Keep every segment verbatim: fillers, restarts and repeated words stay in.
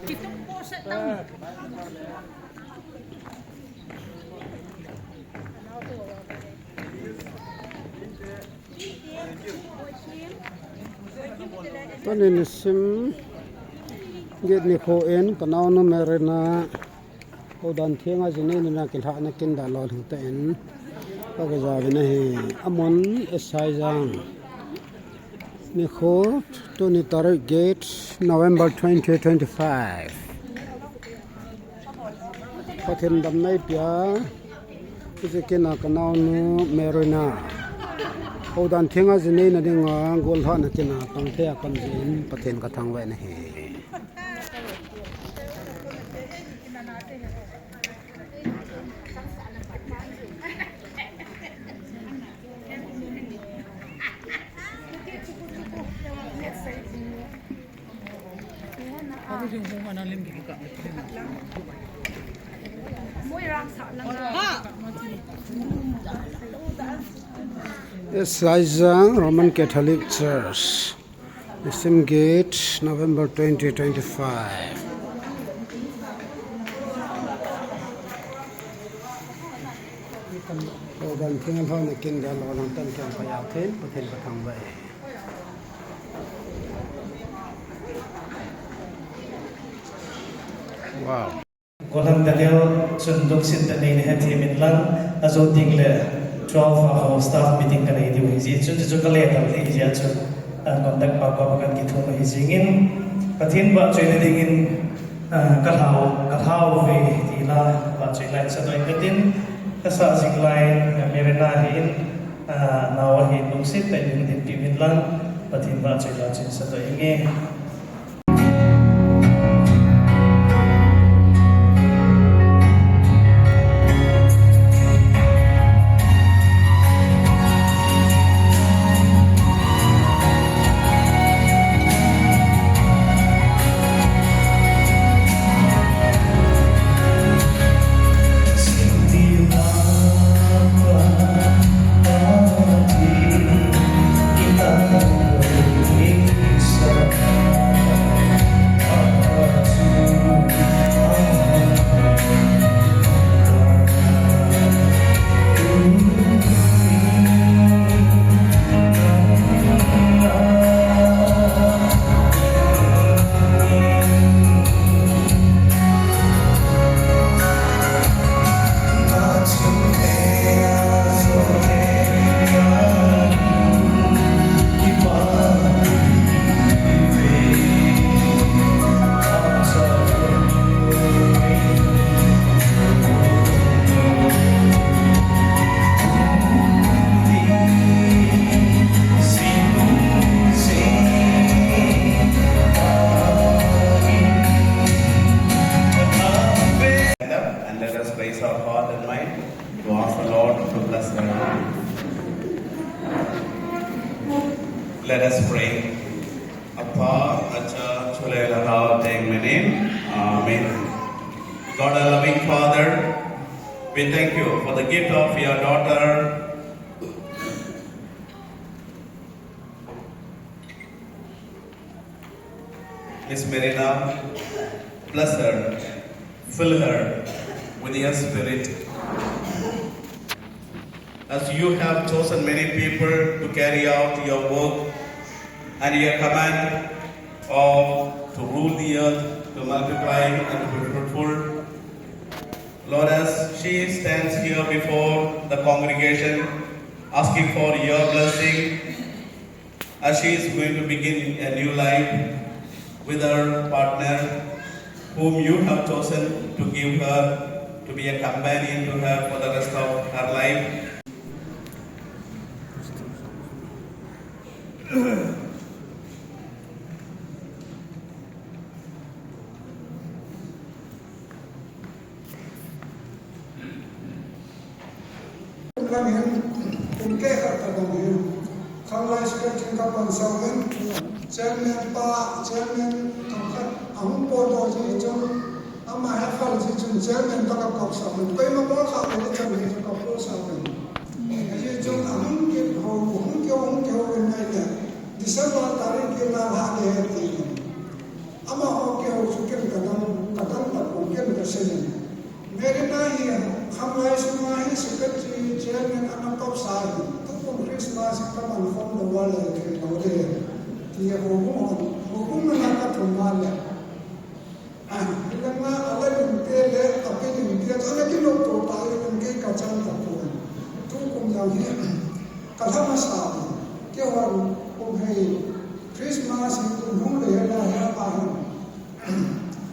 Tuni nisim gate nikho in ka naonu Merina houdan thenga jinei nina kilhahna kin dalou lhing tah in ka gajaovin ahi. Amun S I Jang. Nikho, tuni tarik get, November twenty twenty-five. Pathen damna eipea, hiche kin a ka naonu Merina houdan thenga jinei na dinga gollhahna kin a tong thei a kon jin Pathen ka thangvah in ahi. S I Jang Roman Catholic Church. Nisim get, November twenty twenty-five. Houdan thenga lhahna kin dalou lhing tah in ka jaovin, Pathen ka thangvah e. Wow. Gollhang Daniel chun lungset tah in nei na hethem in lang, ajou teng le twelve a ho staff meeting ka nei diu ahi jeh chun, chuchu ka le dal ding ahi jeh chun, ah, contact pa pa kan kithum ahi jing in, Pathen vahchoina ding in, ah, ka lhao, ka lhao ve ti la, vahchoina in sadoh inge tin, ka sah jing lai in, ah, Merina hi in, ah, nao ahi lungset tah in hung dinpi uvin lang, Pathen vahchoina chun sadoh inge. Stand up and let us raise our heart and mind to ask the Lord to bless her. Let us pray. Apa, Acha, Chule, Lhagao Theng Minin. Amen. God, our loving Father, we thank you for the gift of your daughter, Miss Merina. Bless her, fill her with your spirit. As you have chosen many people to carry out your work and your command of to rule the earth, to multiply and to be fruitful, Lord, as she stands here before the congregation, asking for your blessing, as she is going to begin a new life with her partner, whom you have chosen to give her, to be a companion to her for the rest of her life. Lam hin, kum keh khat ka dong hin, khanglai secretary ka pansah uvin, chairman pa, chairman themkhat ahung potdoh jeh chun, ama he phal jeh chun, chairman toh ka kopsah uvin, koima bol kha le chan hi chu ka potdoh uvin. Ajeh chun ahung kihou, hung kihou, hung kihou in ngai le, December tarik kit na lha ding ahi ti. Amaho kihou chu ken ka dam Secretary Chairman ana top sa hi, tukum Christmas hi kaman khom lou a lei thei lou de. Ti houbung, houbung na ka thum ma le. Hilanga ala lim te le, api lim te, ala kilou to ta, ilim kei ka chan ta pon. Tukum jong hi, ka lha masa. Keihon kum hei, Christmas hi kum hung le hela hela hin.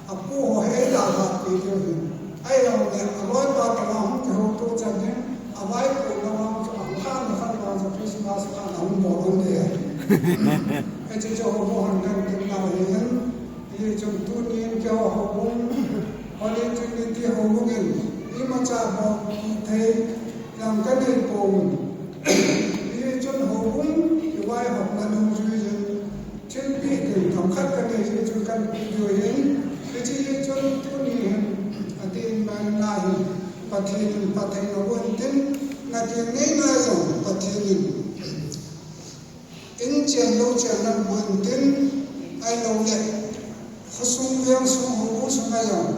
Apu ho hei la la ti ti hin. Ahijongle, aloipa tala hung kihouto chan hin, avaipohna vang chu, alhahna khat vang chu Christmas a la hung bol hung le. Hiche chu houbung hon kan tina hin. Hichun tunin keiho houbung, Holy Trinity houbung in, imacha bol thei jong kanei pon. Hichun houbung kivaihopna dungjui in, thilpeh ding themkhat kanei jeh chun kanpeh diu ahin. Hiche hichun tuni hin, adeh in Mary Ina hin, Pathen in phatthei naboh intin, nakeng neina jong Pathen in in chen lou chen naboh intin, ahilouleh khosung vengsung houbung sunga jong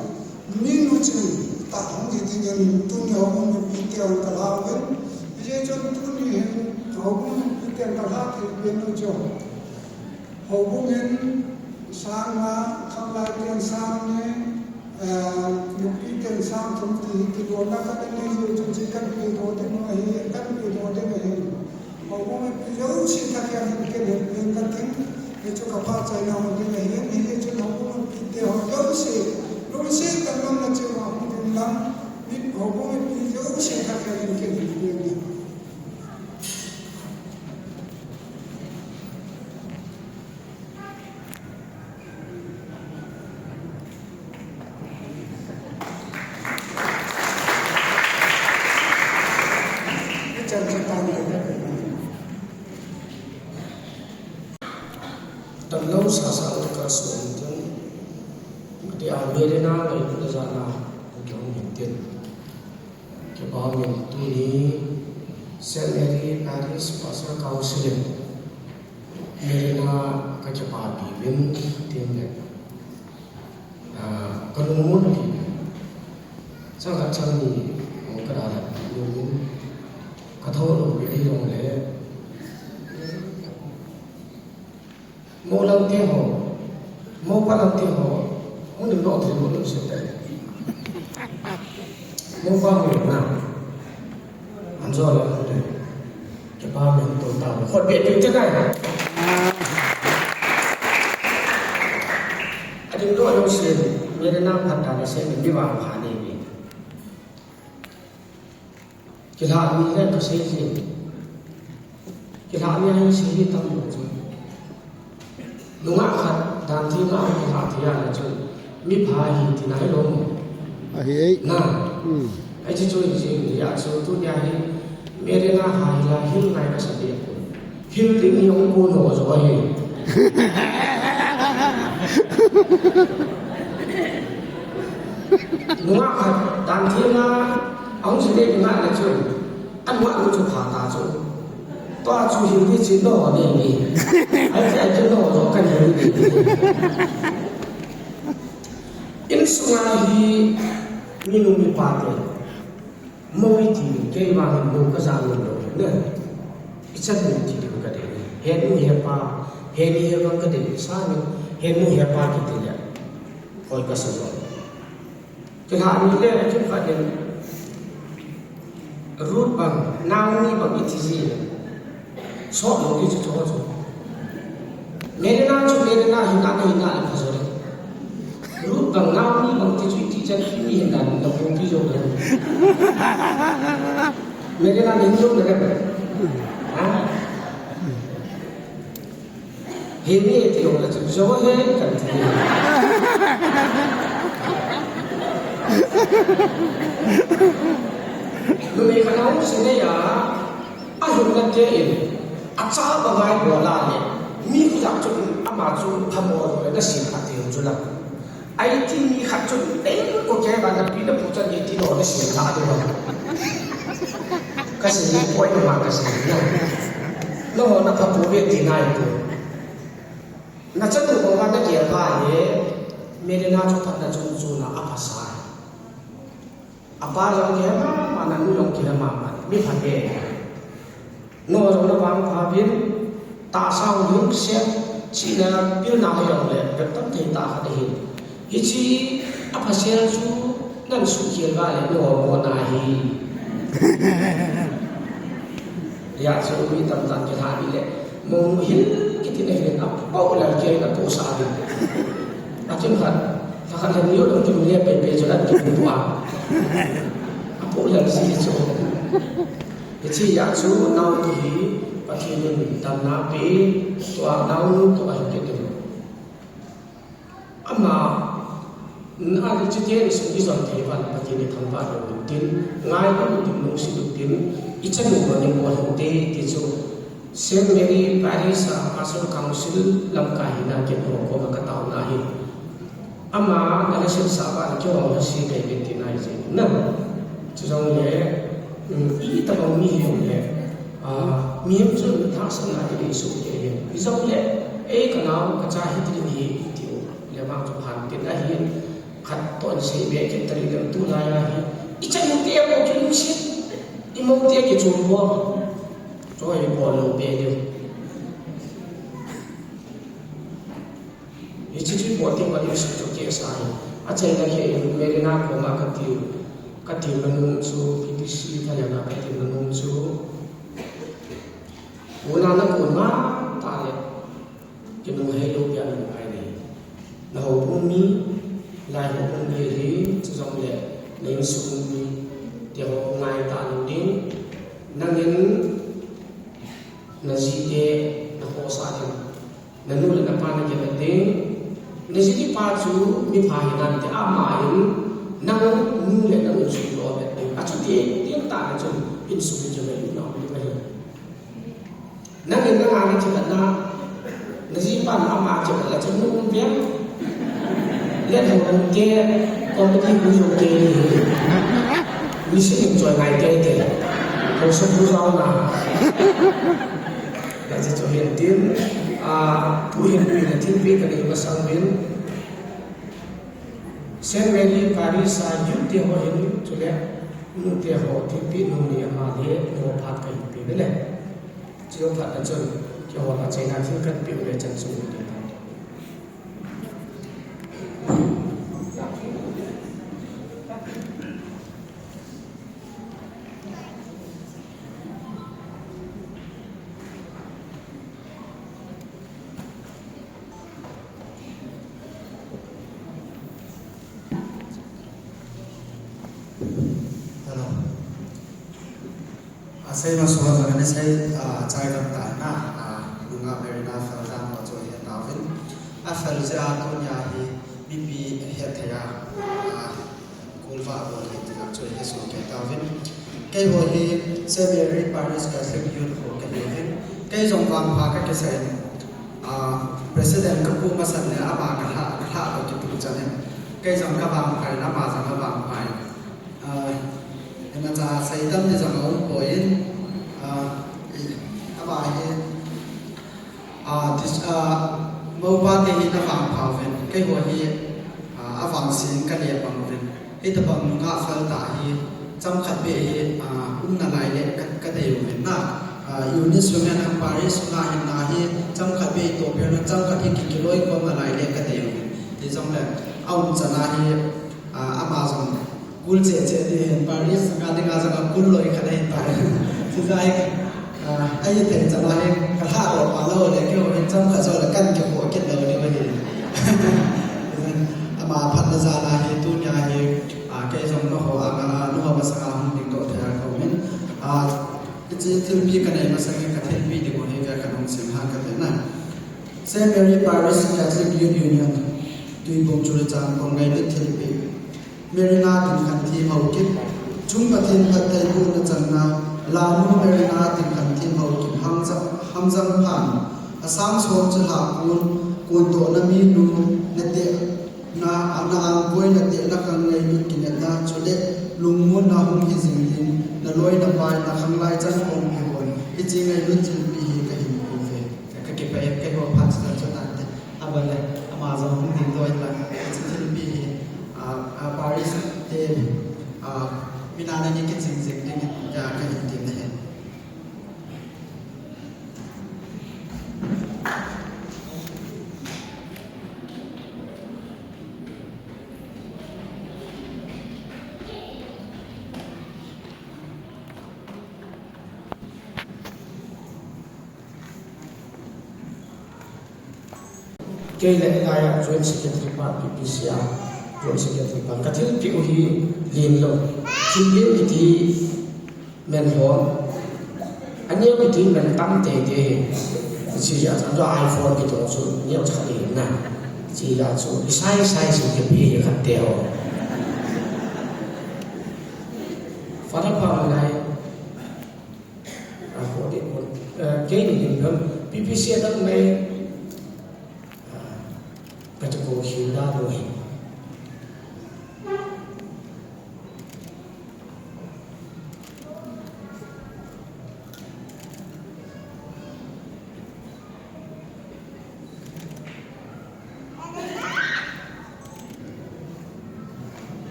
mi nuching tah hung hi dingin tuni houbung mipite hon kalha uvin. Hijeh chun tuni hin houbung mipite hon kalha thei pen u chu, houbung in sang nga, khanglai ten sang ni, eh, nupi ten sang thum ti hi kilona kanei jeh chun hiche kanpeh doh ding ahi, kanpeh doh ding ahi. Houbung mipi jouse thakhel in ken hin pen kating, hichu ka pachatna ho ding ahi, hichun houbung mipite ho jouse, lungset tah in namna cheh uva hung ding lang, mi houbung mipi jouse thakhel in ken hin pen. Damlou sasa u ka so tin, ati a Mary Ina ngailutna jal a, kihung hin tin. Kipa umin tuni Saint Mary Parish Pastor Council in Mary Ina kakipapi uvin tin le, ah, kalungmon pi. Chang khat chang ni, oh, kadalha pi uvin. Kathou lou pi ahijongle. Mou lam te ho, mou pa lam te ho, hung ding lou thei lou lou se te. Mou pa hung na. An jo le hung ding. Kipa umin to ta. Khut beh ding te nai. Ading lou lou se, Mary Ina phat ta le se, mi vang pha ni ni. Kilhah ni le kasei jin. Kilhah ni ahin sei hi tam lou chu. Nungah khat, dan thim a kilhah thei a le chun, mipha ahi tina hilou mo. Ahi e. Na. Hmm. Hiche chu hi jing hi a chu tunia hi Mary Ina hai la hil ngai kasa be pon. Hil ding hi hung kon ho jo ahi. Nungah khat, dan thim a, ahung sei le nungah le chu, anungah nu chu pha ta chu. Tua chu hil ding chu nangho nei ni. Ai chu, ai chu nangho jo kan hil ding. Insunga hi, minu mipa te. Mou iti, kei vang mou kaja nom lou le. Ichan nu ti ding kadei. Henu hepa, heni he vang kadei. Sangin, henu hepa kiti le. Hoi kasa lou. Kilhah ni le, kimkhat in. Ruth bang, Naomi bang iti ji. Sot lou ding chu chu chu. Mary Ina chu Mary Ina hina ka hina le pha jo le. Ruth bang Naomi bang ti chu iti chan mi hin dan na pu pi jo le. Mary Ina hin jo le. Ha? He mi ti jo le chu jo he kan ti. Numei khat ahung si nei a. Alhunna te in, acha bangai bol a le, mi khut a chun ama chu phamo le na sim phat thei u chu la. Ai ti mi khat chun, "Nei ko ke ba na pi na pu chan ni," ti lou na sim phat thei u. Ka sim ni poi ma ka sim na. Nangho na pha pouve ti nai pu. Na chanu ko ba na ke ba le, Mary Ina chu phat na chun chu na a pha sa. Apa jong kihe mama Nanu jong kila mama, mi phate. Nao jong navangpha uvin, tahsa lungset, chihna pilna hijong le, bep tam thei tah khat ahi. Hiche, aphasel chu, nasuhkhel uva le, nao mona ahi. Hijeh chun mi tamtah in kilha le, monu hil kiti na hil, apoh lal kei na poh sa le. Akim khat, lhakhat le ni jong kimu le pei pei chu la kimu a. Apoh lal si chu. Hiche jeh chun nao ti hi Pathen in damna pe, tua nao toh ahi kit in. Ama, na hiche te insung ijon thei uva Pathen ithangvah lou u tin, ngai lou u tin, lungset u tin, ichanu ho ni mo lou te ti chu, Saint Mary Parish a Pastor Council lamkai hina kit ho koma kataona ahi. Ama, na lhaset sah uva, keiho lhaset kei uvin tina ahi jeh in. Chujongle, um, itobang mi hijongle, ah, mihem chun tahsanna kidei soh kei ahi. Hijongle, ei kanao, kacha hiti hi, itiu. Le vang chu phat kit ahi, khat toh in sei be kit tari le tulai a hi. Ichanu te mo kilungset, imou te kichom bol. Choi bol lou be le. Hiche chu bol teng uva insung chu kisa ahi. Achaina kei in Merina koma katiu, katiu nanung chu, P T C thalheng a katiu nanung chu. Una nakon ma tah le. Kinunghei lou pia nunghei nei. Na houbung mi, lai houbung mi hi, chujongle, na insung mi, teho ngai talou ding. Nangin, na ji te, na khohsah ding. Na nu le na pa na kivet ding. Na ji le pa chu, mipha hinante ama in, nang nu le nang insung toh vet ding. Achuti, teng tah le chun, insung chu le, na um ding ahi. Nangin nanga nakivetna, najipa na ama kivet le chun na um veng. Let ho nung te, comedy hu jong te ni. Misi ning choi ngai te te. Ho sung hu jong na. Hiche chu hin tin, ah, tu hin tu hin thilpeh kanei masang uvin. Saint Mary Parish a youth te ho hin chule, nu te ho thilpeh nung ni ama le, nu phat kahin pe le. Chujou phat a chun, keiho achaina thil kahin peh u le chan sung u te. Hello. A, sei ma suan ma ni sei, a, chai lam ta na, a, nunga Merina fel dan ho chu hi tauvin. A fel jeh a tunia hi mipi hethei a, a, kulva bol hi tina chu hi suan kei tauvin. Keiho hi Saint Mary Parish Catholic Youth ho kahiuvin. Kei jong vangpha kakisah in, a, President kapu masang le ama kalha, kalha to kitu chan in. Kei jong kavangpha in ama jong avangpha in. Ah, imacha seitam ni jong aumpoi, ah, i, ama hi, ah, this, ah, mopa te hi navangpha uvin, keiho hi, ah, avangsen kale pang uvin. Hitabang nungah fel tah hi, chomkhat beh hi, ah, umna lai le ka, kadei uvin na. Ah, Eunice Women and Parish na hin na hi, chomkhat beh toh peh na, chomkhat hi kikiloi khomna lai le kadei uvin. Hijongle, aum chan a hi, ah, ama jong, Kul cheh cheh ding hin, Parish sanga dinga jong a kul loi khat ahi tai. Chuti jeh a hi, ah, ahithei chan a hi, kalha lou pha lou le, keiho hin chomkhat joh le kan kikhoh kit lou diu ahi. Ama phatna jal a hi, tunia hi, ah, kei jong nangho a, ah, nangho masanga hung ding doh thei a kaum in. Ah, hiche thilpeh kanei masang in kathilpeh ding u hi, ka, kanung sim hang kate na. Saint Mary Parish Catholic Youth Union, Tuiphum Churachandpur ngailut thilpeh. Merina Tinkhanthiem Haokip, chung Pathen phattheibohna channa, Lanu Merina Tinkhanthiem Haokip Hamjang, Hamjangphan, asang som chalhah kon, kondohna minu, nateh na, na angkoi natehna khang ngailut kinepna, chule lungmonna hung hi jing ding, naloi napai, nakhanglai chan khompi hon, hiche ngailut thilpeh hi kahin pe uve. Kakipah e, keiho phat chu chan chu tante. Aban le, ama jong hung ding doh in lang, hiche thilpeh hi, ah, ah, Parish te, ah, Mina nani kijing jing ding in, ya, kahin ti nahi. Kei le hilai a Joint Secretary pa, P P C a Joint Secretary pa, ka thilpeh u hi len lou. Thil len kiti men lou. Aneo kiti men tam teitei. Hiche a chu iPhone kiti chu neo cha hi na. Hiche a chu isai sai chu kei hi khat te ho. Father pa lai. A, ko de ko. Eh, kei ni ding don P P C a dang mai. Ah, ka chu ko hin da lo hi.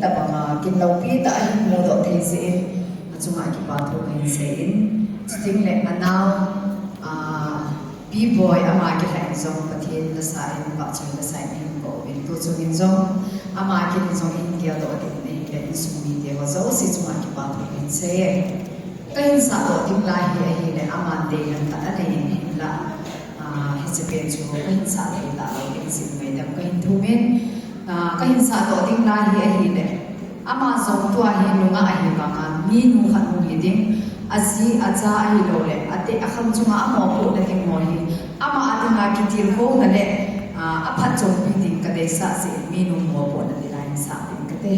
Tabanga kin loupi tah a hin mudoh thei jeh in, achunga kipa thu kahin sei in, chuting le anao, ah, Pi Boi ama kilhah in jong Pathen lasa in, vahchoi lasa in hin ko in, tu chung in jong ama kin in jong hin geldoh ding in ahile, insung mite ho jouse chunga kipa thu kahin sei e. Kahin sahdoh ding lai hi ahile, aman deihen tah anei in hinla, ah, hiche pen chu kahin sah thei talou ding jeh in ngaidam kahin thum in, ah, kahin sahdoh ding lai hi ahile, ama jong tua hi nungah ahi vanga, minu khat hung hi ding, aji, acha ahilouleh, adeh, akhang chunga amopohna ding ho hi, ama a dinga kitilkhouna le, ah, aphatchompi ding kadeisah jeh in, minu mopohna ding lai in sah ding kate.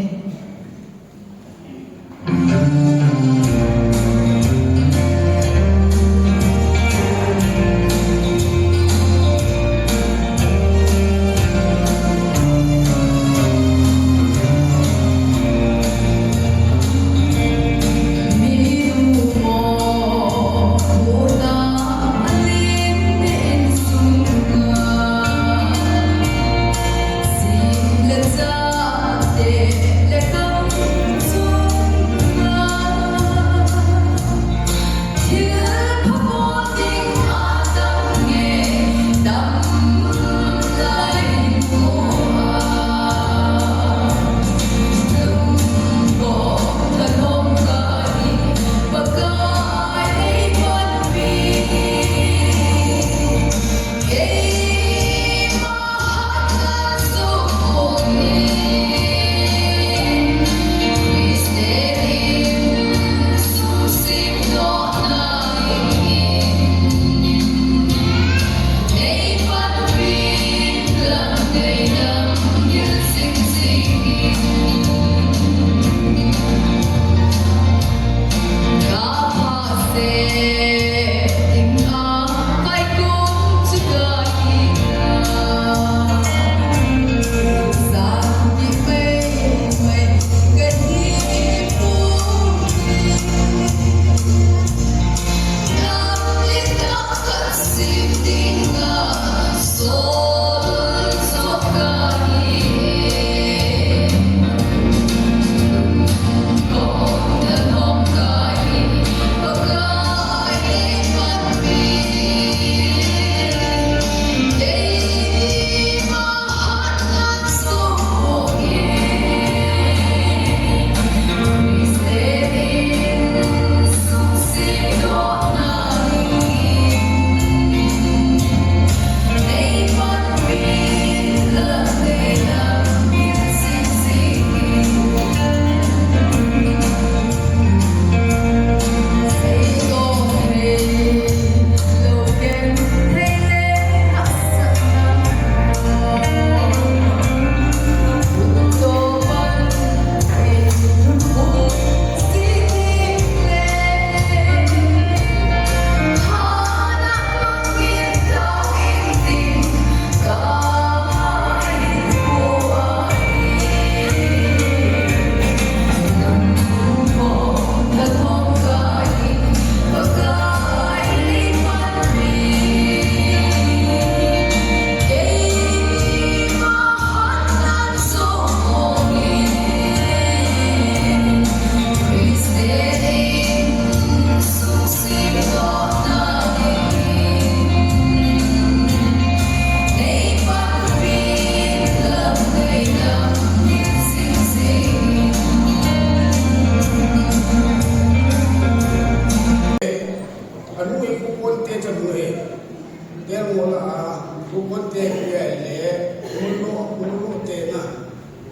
Eh, mulu, mulu tena.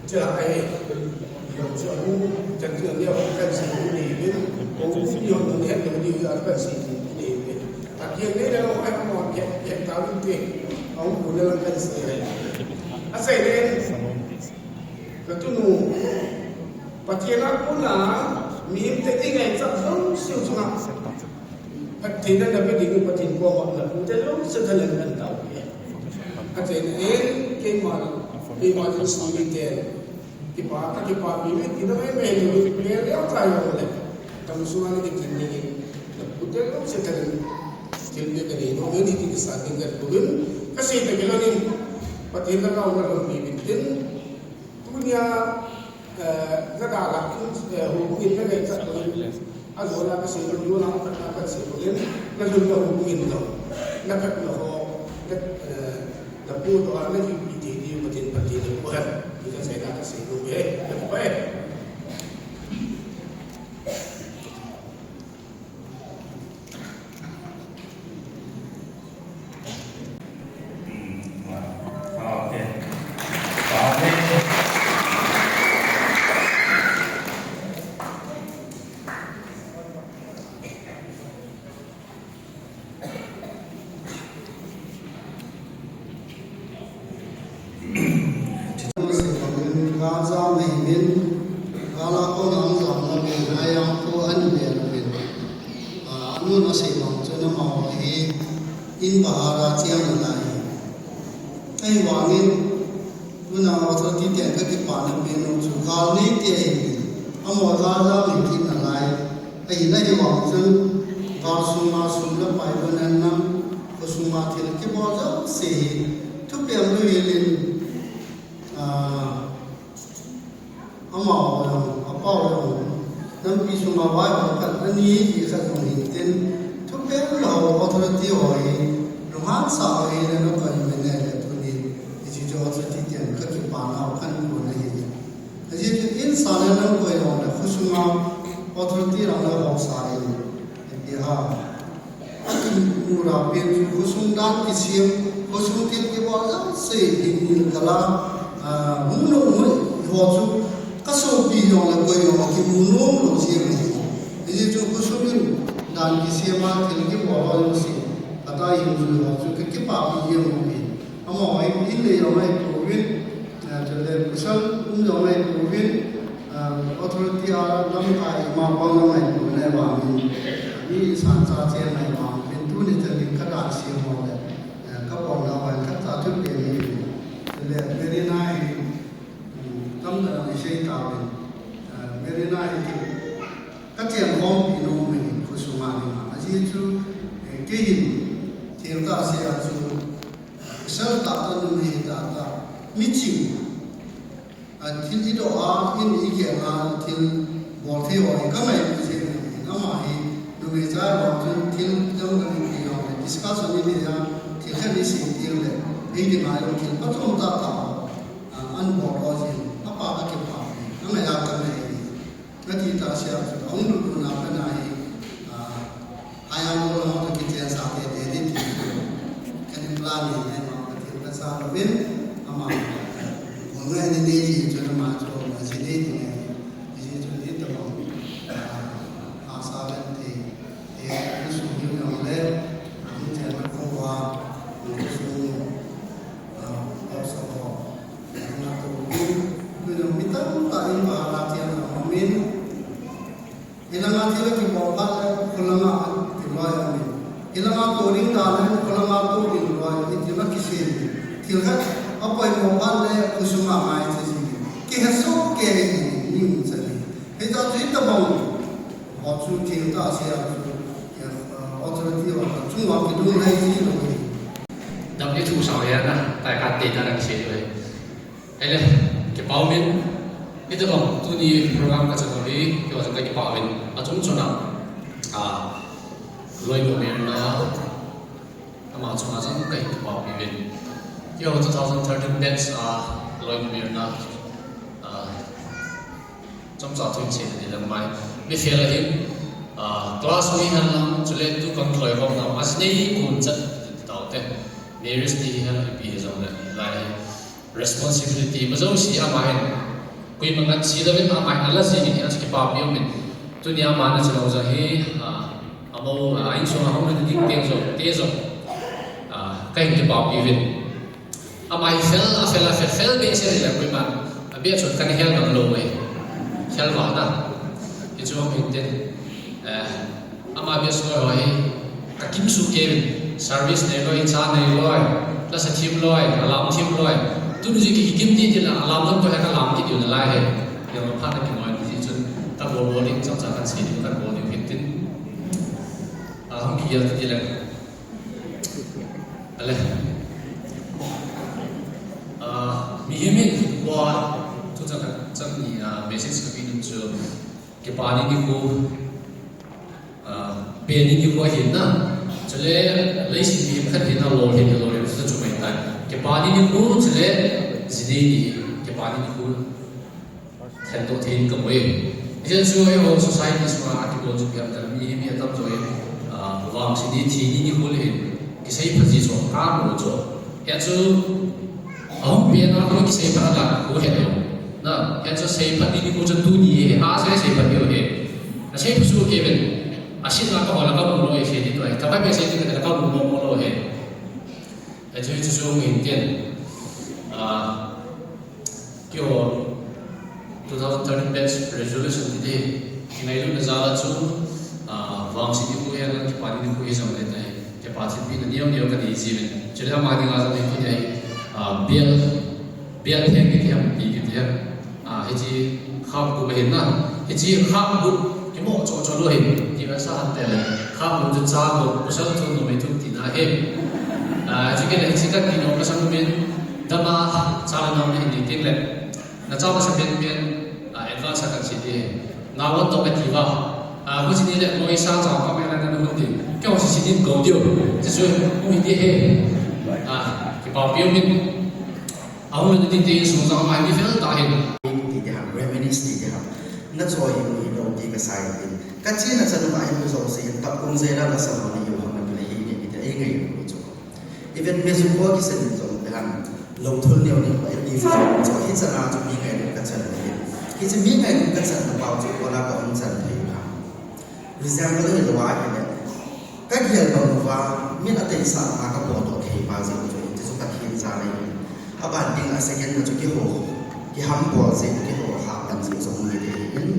Cha ai. Yo cha mu, cha cha ni kan si ni ni. Ko ni yo ni het ni ya kan si ni ni. Aki ni le lo ai mo ke ke ta ni te. Au ku le kan si. Asai le. Ka tunu. Pathen a kona, mihemte i ngaichat jouse chunga. Pathen in na pe ding, Pathen koma na pute jouse thalheng kan tao e. Pathen in keima, keima ding sumite. Kipa, ka kipapi uve, tina mai mai ni, mai leo ta jong le. Tam sunga ni kin ni, na pute jouse thalheng. Thilpeh ka nei nom e, ni ti kisa ding ka tu in. Ka sei ta kilo ni, Pathen na ka u na lo ni bin tin. Tunia, eh, na dalha in, eh, houbung in na ngaichat lou in, ajola ka sei lou, na ka, ka sei lou in, na lhun na houbung in lou, na phat na ho, na, eh, na pu toh a na kipe thei diu Pathen, Pathen in apu hen, ti ka sei na ka sei lou e, na pu e. Gal jam ahi in, gal a kona hung jam na min, haya ko an be na min. Ah, anun asei bang chun amaho hi in bahar a cheng nalai. Ahivangin, tuna authority ten ka kipana pen u chu gal neite ahi in. Amaho gal jam ahi kit nalai. Ahin ahivang chun, gal sunga sum le pai bonan nam, khosunga thil kibol jouse hi, thupeh louhel in, ah, amaho jong, apaho jong, nampi sunga vaihom khat ani hi khat jong hintin, thupeh lou authority ho hi, lunghan sah ho hi le na koi min le le tuni, hiche chu authority ten ka kipana u khat kon ahi. Ajeh chu in sa le nang koi jong le khosunga authority lang le ho sa in, ipi ham. Akin mura pen chu khosung dan kisem, khosung thil kibol jouse hin in kala, ah, hung lou hung ho chu ka sopi jong le koi jong le kimu nom lou jeng ahi. Ajeh chu khosung in dan kisem a thil kibol ho jouse, kata in jui ho chu ka kipapi jeng u ahi. Amaho in, in nei jong ahi pouvin, ah, chule pasal um jong ahi pouvin, ah, authority a lamkai ima bang jong ahi pouvin ahivangin, mi sancha cheng ahivangin, tuni chan in ka dan sem ho le, ah, ka bolna ho in khatcha thupeh nei uvin. Chule Marina hi, um, tamtah in isei tauvin, ah, Marina hi ti, ka chengkhompi nom ahi, khosunga dinga. Ajeh chu, eh, kei hin, thil kasei a chu, pasal tahtah, numei tahtah, miching, ah, thil idoh a, in igel a, thil bol thei ho hi ka ngai jeng in, ama hi numei cha vang chun thil dang dang ipi jong le discussion inei a, thil khat isei teng le, ei dinga jong thil phachom tahtah, ah, an bol ho jeng, apa ka kipa, ka ngai a ka ngai. Kati tah seh a chu, ahung lut lut na khat na hi, ah, haya mo lang to kichen sa te te ni ti. Kani plan ni ne ma ka ti ka sa lo vin, ama, mo ngai ni ni ji chu na ma chu, ma ji ni ni ni. Ji chu ni to mo. Ah, a sa ven ti. E, ni su ni na le, ni chen na ko wa, ni su, ah, ko sa ko. Hilanga thil kibol phat le, kholanga kiloi aum in. Hilanga tou ding dan le, kholanga tou ding loi, iti ma kisem in. Thil khat, apoimo phat le, khosunga ngai che ji in. Kihe soh kei in, ni um che ji. Hita chu hitabang, ho chu thil tah seh a chu, eh, authority ho, chunga kidong lai ji lou. Dam ni thu sao ya na, tai khat te ta na kisem lou. Ahile, kipa umin, hitabang tuni program kachan u hi, keiho jong kakipah uvin, achung chuna, ah, loinu mirna, ama chunga jong kakipah uvin. Keiho two thousand thirteen batch, ah, loinu mirna, ah, chomcha thu hin sei ding lang mai. Mi fel ahin, ah, class mi hen lang, chule tu kan kloi khom na, mas nei kun chat taute. Marriage ti hi hen ipi hi jong le. Lai responsibility majouse ama hin, koima ngatsi louvin ama hin ala jing in, achu kipapi umin. Tunia ama na chilou jong hi, ah, amau, ah, insung a hung na ding teng jong, te jong, ah, kahin kipapi uvin. Ama hi fel, afel, afel, fel behseh le koima, abeh chun kana hel ngam lou mai. Fel vah na. Hichu hung hin tin, eh, Ama bia soi ho hi, ka kimsuh kei uvin, service nei loi, cha nei loi, lasa thim loi, alarm thim loi. Tun jong ki, kikim ti ti la, alarm lam toh hi ka alarm kit diu nalai hi. Jong phat na kinoi ti chun, ka bol bol ding, chomcha kan sei diu, kan bol diu kit tin. A, hung kigel ti ti le. Ale. A, mihem in, kua, tu cha ka, chan ni, a, message ka pe nom chu, Kipana nikho, ah, pen nikho ahin na. Chule, leiset mihem khat ahin na, lolhin, lolhin, chu chu mai tai. Kipana nikho, chule, jinei ni, kipana nikho. Thengtoh thei in ka mu e. Hiche chu eiho society sunga kibol chu ipi ham itile, mihem hi atamjo in, ah, vangset ni, thi ni nikho le hin, kisei pha ji chu, ka mu chu. Hiche chu, Ahung pen a, kho kisei phat a la, kho het lou. Na, hiche chu seiphat ni nikho chu tuni hi, a sei seiphat ni hi. Na sei phat chu kei ven. A sit la ka ho la ka mu lou e, sei ti tu ai. Ka pai pe sei ti ka ka mu mo mo lou e. Hiche chu chu min tin. Ah, keiho two thousand thirteen batch resolution ti te. Kingailutna jal a chu, ah, vangset nikho hi alang, kipana nikho hi jong le tai. Kipa thilpeh na neo neo ka nei jiuvin. Chule ama dinga jong hi tunia hi, ah, bel, bel theng kiti ham, ti kiti ham. Ah, hiche kham gup ahin na. Hiche kham gup kimo cho cho lou hin. Ti va sa han te le. Kham gup chu cha gup, pasal thum numei thum tina ahi. Ah, chule hiche ka ti nom ka sang min. Dama cha le nao nei ding le. Na cha masa pen pen, ah, advance a kan sei ding. Nga wan to ka ti va. Ah, huchi ni le, noi sa cha ka me la na nu ding. Kei ho si si din go diu. Ti chu, u hi ti he. Ah, kipa piu min. Ahung le tin te insung jong mai ni fel ta hin. Ti te ha, reminisce ti te ha. Na cho hi u hi lo ti ka sai tin. Ka chi na cha nu ma hi u jo si hin, ta kum je la la sa ni u ha ma ni hi ni ti te, ei ngai u chu. Even music ho kisan jong te han, lou thul neo neo pa, i fi jong, hiche na chu mi ngailutna ka chan le. Hiche mi ngailutna ka chan na pau chu, kola ka hung chan thei u ham. Example hi lou a hile. Ka gel bang uva, min a teisa a ka potdoh thei pa jeh u chu, hiche chu Pathen jal ahi. Aban ding a second na chu keiho, kiham bol jeh, keiho hahpan jeh jong hi te hin.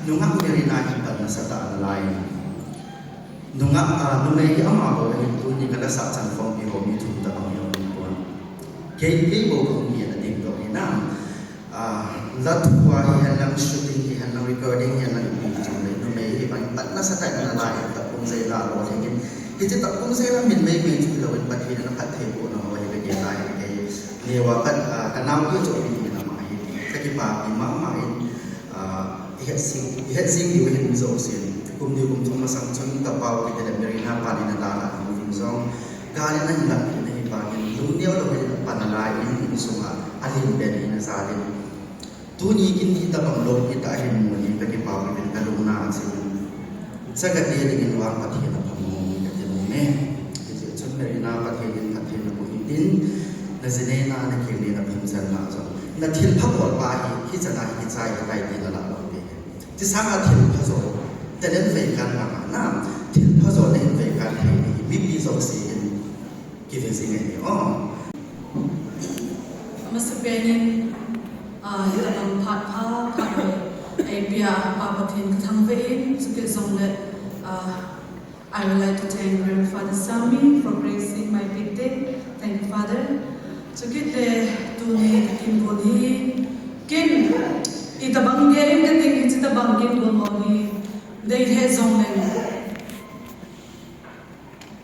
Nungah Merina hi pan nasatah a nalai. Nungah, ah, numei hi ama bou ahin, tuni ka la sah chan khompi ho mi thum tabang jong um pon. Kei, kei bou ka um hi a ding doh hi na. Ah, la thu a hihen lang, shooting hihen lang, recording hihen lang, ipi chang le numei hi bang pan nasatah in ana la in, ta kum jei la lolhing in. Hiche ta kum jei la min mei mei chu lou in Pathen in ana phatthei boh na ho hi ka gel a hin kei. Neo a pat, ah, ka nao kei chu mi hi na ma hi. Ka kipapi mama in, ah, I het jing, i het jing diu ahin mi jousen. Kum ni kum thum masang chun ka pau kiti le Merina pan in a dan a hung vin jong. Gal in a hin lam kit na hi vangin, lung neo lou in a pan a lai in, insung a, a lin pen in a jal in. Tuni kin hi tabang lou hi ta ahin mu hi ka kipau kit in ka lungna a chim in. Chagate dingin vang Pathen a phamong ka ti nom e. Hijeh chun Merina Pathen in phatthei na boh in tin, na jinei na, na keng nei na phumchan na jong. Na thilpha bol pa hi, hichan a hi kichai hi tai ti na la lou te. Ti sanga thilpha jo, talent vei kan langa na, thilpha jo na hin vei kan thei ni, mipi jouse in kive jing ahi o. Amasapen in, ah, hitabang phat pha, phat ho, eipea Pa Pathen ka thangvah in, chuti jongle, ah, I would like to thank Reverend Father Sami for gracing my birthday. Thank you, Father. Chukit le tuni ka kin gon hi. Kin, itabang gel in ka ting hi, chitabang kin gon ho hi. Dei the jong leng.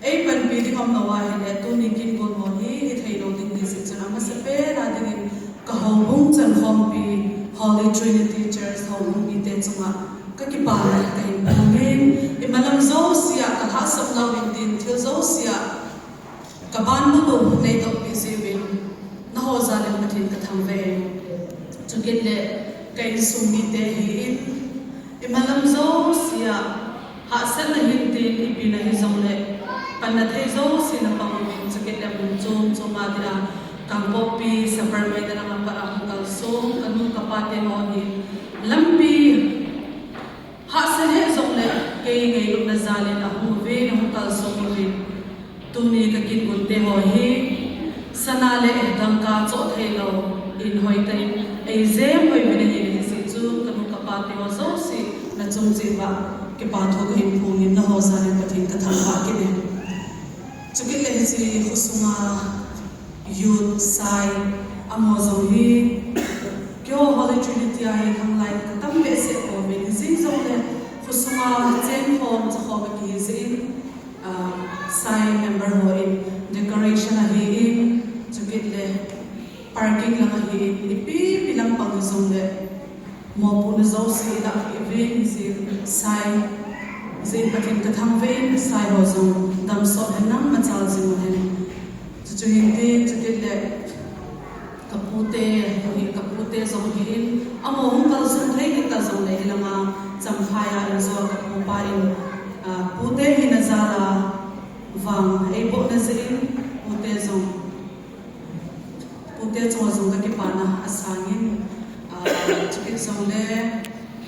Ei panpi ding um lou ahile, tuni kin gon ho hi, hithei lou ding hi jeh chun amasapen a dingin, Ka houbung chankhompi, Holy Trinity Church houbung mite chunga ka kipana kahin phumin, imalam jousea ka lhahsam nau intin thil jousea ka banbanu neidohpi jiuvin, nangho jalin Pathen ka thangvah e. Chukit le ka insung mite hi in, imalam jousea Hahsatna hintin, ipi na hijongle, panna thei jouse na pang uvin, chukit le mun chom chom a dia, Kangpokpi Sapermeida langa pat a hung kalsong kanu kapa te ho hi lampi hahsa lheh jongle kei ngailutna jal in ahung uvin ahung kalsong uvin. Tuni kakin gunte ho hi sana le dangka choh theilou in hoitah in eijem hoi uvin ahi. Hijeh chun kanu kapa te ho jouse nachung cheh uva kipa thu kahin phong in, naho jal in Pathen kathangvah kit e. Chukit le hiche khosunga youth sai amaho jong hi keiho Holy Trinity a hi khanglai katam behseh pouvin, hijeh jongle khosunga cheng khom, cha khom akihi jeh in, sai member ho in decoration ahin, chukit le parking lang ahin, ipi ipi lang pang jongle mopohna jouse ilah peh uvin, hijeh sai, hijeh in Pathen kathangvah in, sai ho jong damsot hen lang, machal jing uhen. Chuchu hintin, chukit le kapute, kapute jong hin, amaho hung kalsong thei kit ta jongle hilanga Champhai a injo kapupa in, pute hina jal a vang eibohna jeh in, pute jong, pute chunga jong kakipana asangin, chukit jongle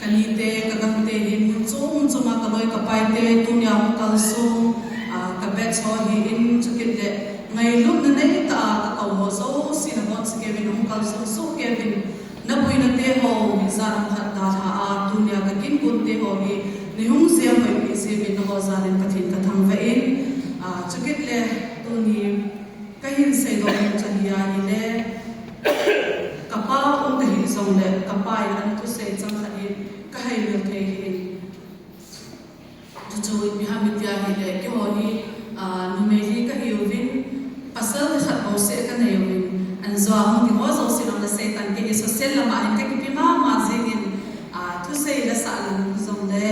kanite kagangte hin mun chom mun choma kaloi kapaite tunia hung kalsong, ka batch ho hin, chukit le ngailutna neitah a kakou ho jouse nabonchauvin hung kalsong sohkei uvin, naboina te ho hi jan khat dalha a tunia kakin gunte ho hi neihung jem hoipeh jeh uvin naho jal in Pathen kathangvah in, chukit le tuni kahin seidoh nom chu ahi ahile, kapa um kahi jongle kapa in ana thusei chang khat hi kaheimil thei ahin. Chuchu ipi ham iti ahile, keiho hi numei hi kahiuvin, pasal khat bouseh kanei uvin, anjo a hung ding ho jouse jong nasei tan, kei hi social lama hin kakipi mama jengin, thusei lasah lang jongle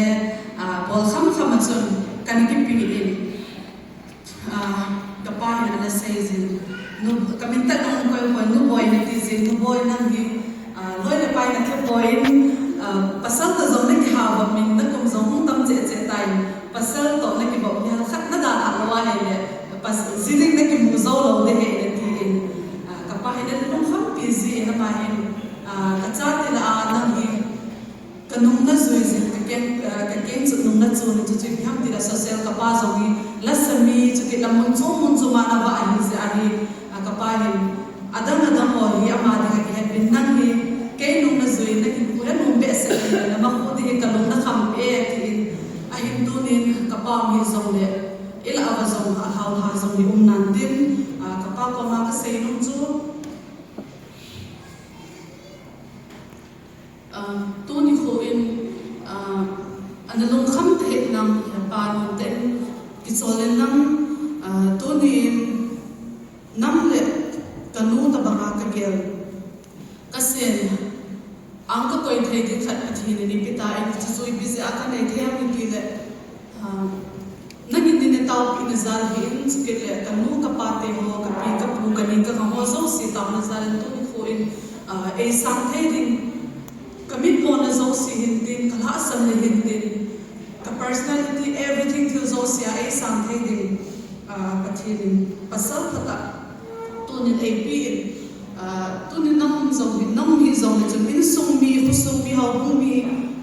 bol khamkham a chun kana kipe in, kapa hin ana seijin, kamin tah in ana koipoi, Nu Boi nati jin, Nu Boi nang hi loi le pai nathepoi, pasal toh jong nakihabop in, nakum jong hung tam cheh cheh tan, pasal toh nakibop hi khat nadalhah lou ahile, ji ding nakimu jou lou ding ahi natin, kapa hin ana lungkhampi jin, ama hin, kachate lah a nang hi kanung najui jin, kakeng, kakeng chu nung nachun, chuchu ipi ham tile social kapa jong hi, lasa mi, chukit le mun chom mun choma navah ahi jeh ahi, kapa hin, adang adang ho hi ama dinga kihetpin, nang hi kei nung najui, nahinkho hi nom behseh in, namakho ding hi kalung nakhampi e atin, ahin tunin kapa um hijongle, ilah uva jong alhaolha jong hi um nan tin, kapa koma kasei nom chu, tuni kho in ana lungkham tahih in, hepa, nungtah in kichol in, tunin nang le kanu tobanga kagel, kasen, ang kakoi thei ding khat Pathen in eipetan, chuchu ipi jeh a kanei thei ham itile, nangin neitaopehna jal ahin, chukit le kanu kapate ho, kapi kapu, kani kanga ho jouse taona jal in tuni kho in eisang thei ding, kamitmona jouse hintin, kalhahsamna hintin, ka personality, everything thil jouse a eisang thei ding, Pathen in pasal phatah tunin eipe in, tunin nang um jong hi, nang um hijongle chun insung mi, khosung mi, houbung mi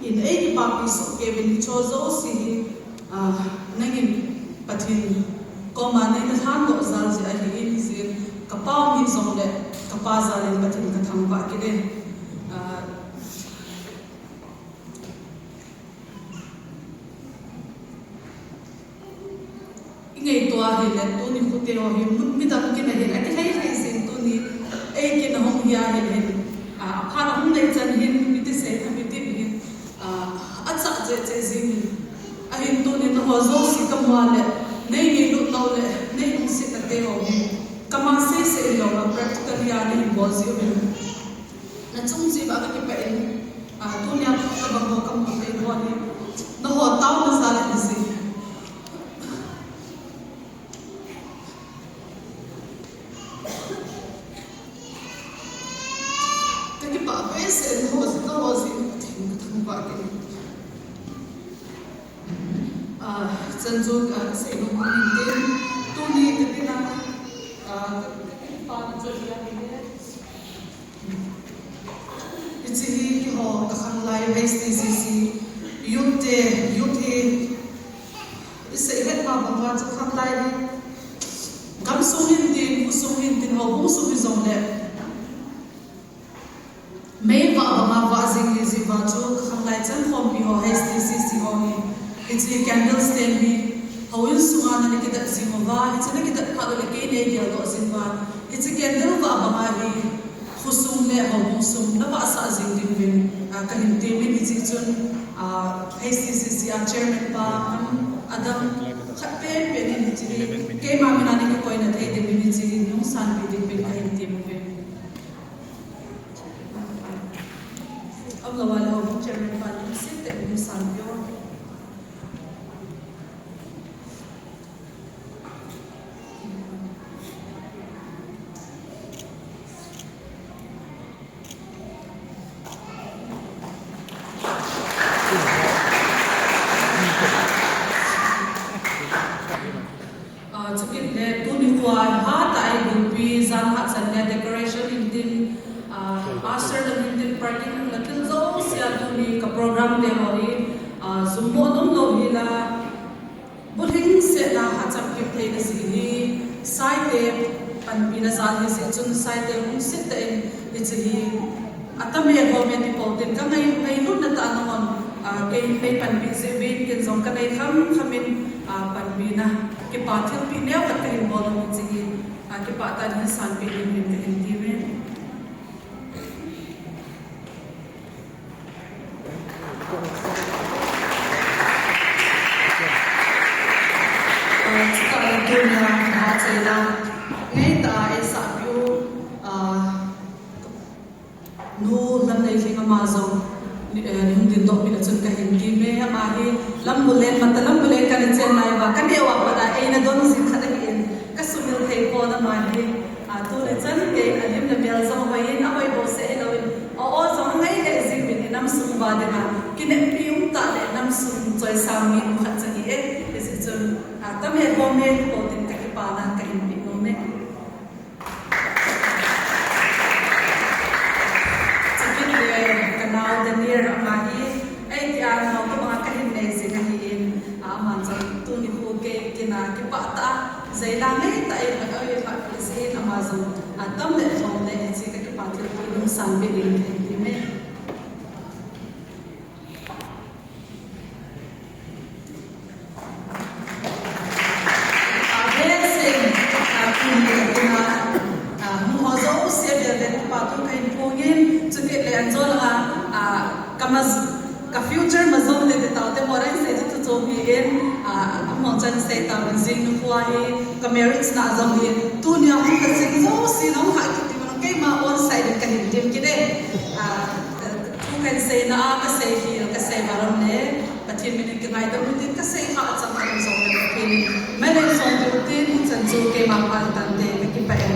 in eikipapi sohkei uvin, hicheho jouse hi nangin Pathen koma neina lhandoh jal jeh ahin, hijeh in kapa um hijongle kapa jal in Pathen kathangvah kit e. Ingaito ahile tuni khote ho hi midang kin ahin, akilhai lhai jin, tuni ei kin ahung hi ahile hin, aphat ahung lei chan hin, miti sei tha miti hin, achah cheh cheh jingin, ahin tunin nangho jouse kamu a le, nei ngailut nau le nei lungsetna teho hi kama seisei louna practically a neihin bol jiuvin, nachung cheh uva kakipah in, tunia kabang ho kamu thei ho hi nangho taona jal ahi jeh kakipah behseh in, nangho jeh in Pathen kathangvah kit e. Chan chu kasei nom hon hintin, tuni kadin a kakipana chu ahi, Hiche hi keiho ka khanglai H T C C youth te, youth hi isei het ma banga chu khanglai hi gamsung hin tin, khosung hin tin, houbung sung hijongle meivah banga vah jing hi jeh uva chu ka khanglai chengkhompi ho H T C C ho hi hiche candle stand hi houin sunga nana kidat jing uva, hiche na kidat phat le kei nei geldoh jing uva, hiche candle vah banga hi khosung le houbung sung na vahsah jing ding uvin, ah, kahin temin, hiche chun, ah, H T C C a chairman pa, um, adam khat penpen in hiche hi keima mina nei kikoina thei ding uvin hiche hi nung sanpeh ding uvin kahin tem uvin. Amlou a le houbung chairman pa lungset tah in nung sanpeh o. Ah, chukit le tuni khoa hatah a igulpi jan hahchan le decoration hintin, ah, usher lang hintin, parking lang la thil jousea tuni ka program te ho hi, ah, jummo nomlou hila, bulhingsetna hacham kit theina jeh hi, Saite panpina jal hi jeh chun Saite lungset tah in hiche hi atame home ti pou tin ka ngai, ngailutna tah a nanghon, ah, kei nei panpi jeh uvin ken jong ka nei khamkham in, ah, panpina kipa thilpeh neo khat kahin bol u hiche hi, ah, kipah tah in hin sanpeh ding uvin kahin temin. Ah, chutah le tunia, ah, cheina ngeitah a eisahpiu, ah, Nu Lamneilhing ama jong, eh, nei hung dingdoh peh a chun kahin temin, ama hi Lambulen, Mata Lambulen kana chen lai uva, kaneo a pat a eina don jing khat ahin, kasumil thei pon ama hi, ah, tuni chan gei a lim le mel jong hoiyin, ahoi bouseh hilouvin, o, o jong ngai le jing uvin, inam sung uva dinga kineppi um tah le inam sung choisang mi um khat chu ahi e, hijeh chun, ah, tame home ti pou tin kakipana kahin pe nom e. Chukit le kanao Daniel ama hi, eitia nao tobanga kahin nei jing ahin, ah, aman jong tuni khu kei kin a kipah tah a, jeilang ngeitah in, ah, eilhahpeh jeh in ama jong, ah, tam le lhom le hiche kakipa thilpeh nung sanpeh ding kahin temin. Ah, behseh in, ah, tuni a dinga, ah, hung ho jouse velvel kipa thu kahin phongin, chukit le anjo langa, ah, ka ma-, ka future majom le ti taote ho ding sei chu thu chom hi in, ah, amaho chan sei tauvin jing nikho hi ka marriage na jong hi, tunia hung ka jing jouse nahung hah kit diuvin keima onsite in kahin tem kit e. Ah, thu kahin seina a kasei hi, kasei varom le, Pathen min in kingaidam utin, kasei kha achang khat um jongle Pathen in mal in jong diu tin, hichan chu keima phatah in tante, kakipah e.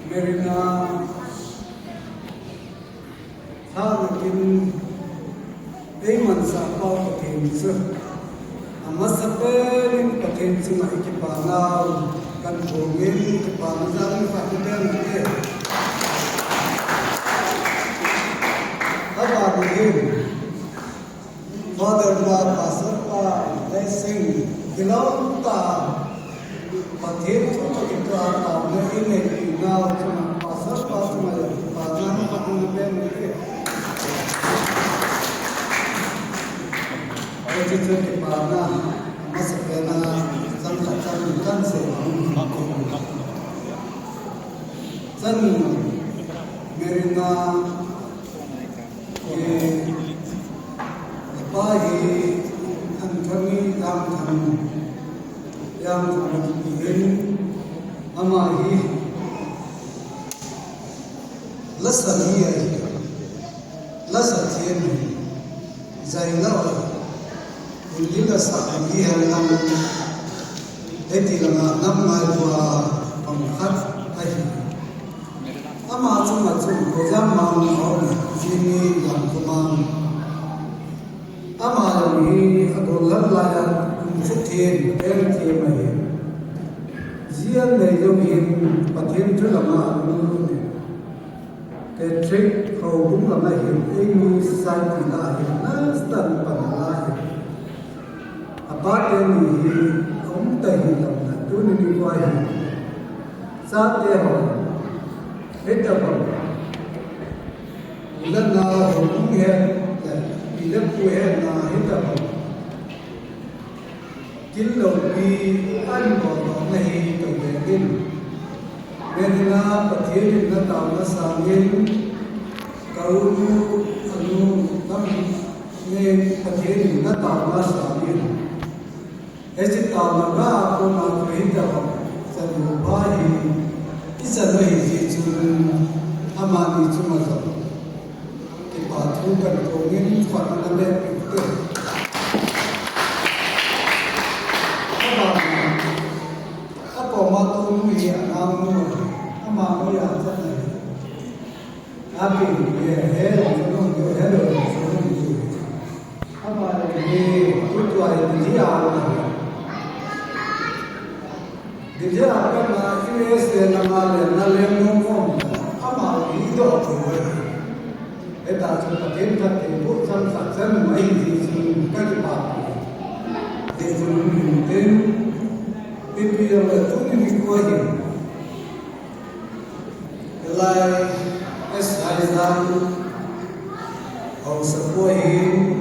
Merina, tha nakin, eimansah pa Pathen chu, amasapen in Pathen chunga ikipanau kahin phongin, kipana jal in kipah in. Abanin, Father pa, Pastor pa, blessing, kilom tah, Pathen thu toh kitoh a taona inei nau chunga, Pastor pa chunga jong kipana kahin pe e. Hiche chu kipana, amasapen a, chang khat chang ni kahin sei. Chan Merina, eh, apa hi Thanthang, Jangthang, Jangthang kiti in, ama hi lasa mi ahi, lasa them ahi, jailou ahi. Hindi lasa mi hen lang, hiti langa nam ngailua pang khat ahi. Ama chunga chu Khojammang, Jimmy, Lamkhomang. Ama jong hi agollhang laiya kum chu them, peng them ahi. Jia nei jong hin Pathen chu lama anu ni. Patrick Houbung lama hin eimi Saipi la hin nastan pan la hin. Apate ni hi um ta hi lam na tuni nikho hin. Chate ho. Hita ho. Ula na Houbung he. Ila pu he na hita ho. Kin loupi an bol bol na hi ka ve in. Ngenna Pathen in na taona sangin, ka u nu, a nu, kam nge Pathen in na taona sangin. Hiche taona ga ko ma ko hi ta ba, sa du ba hi, i sa lo hi ji chu, ama ni chu ma sa. Kipa thu kan kongin khat na le te. Abang, apoma tonu hi anau nu, ama mo ya chan na hi. Api ni he, he lo nu, he lo nu. Ama ni tu tu ai ni ya na. Gidea kana U S A na ma le na le mo mo. Ama ni do tu. Eta chu Pathen ka te bu chang sa chan mai ji chu ka kipa. Te chu ni te. Pi pi ya le tuni nikho hin. Lai S I dan. Hausa ko hin.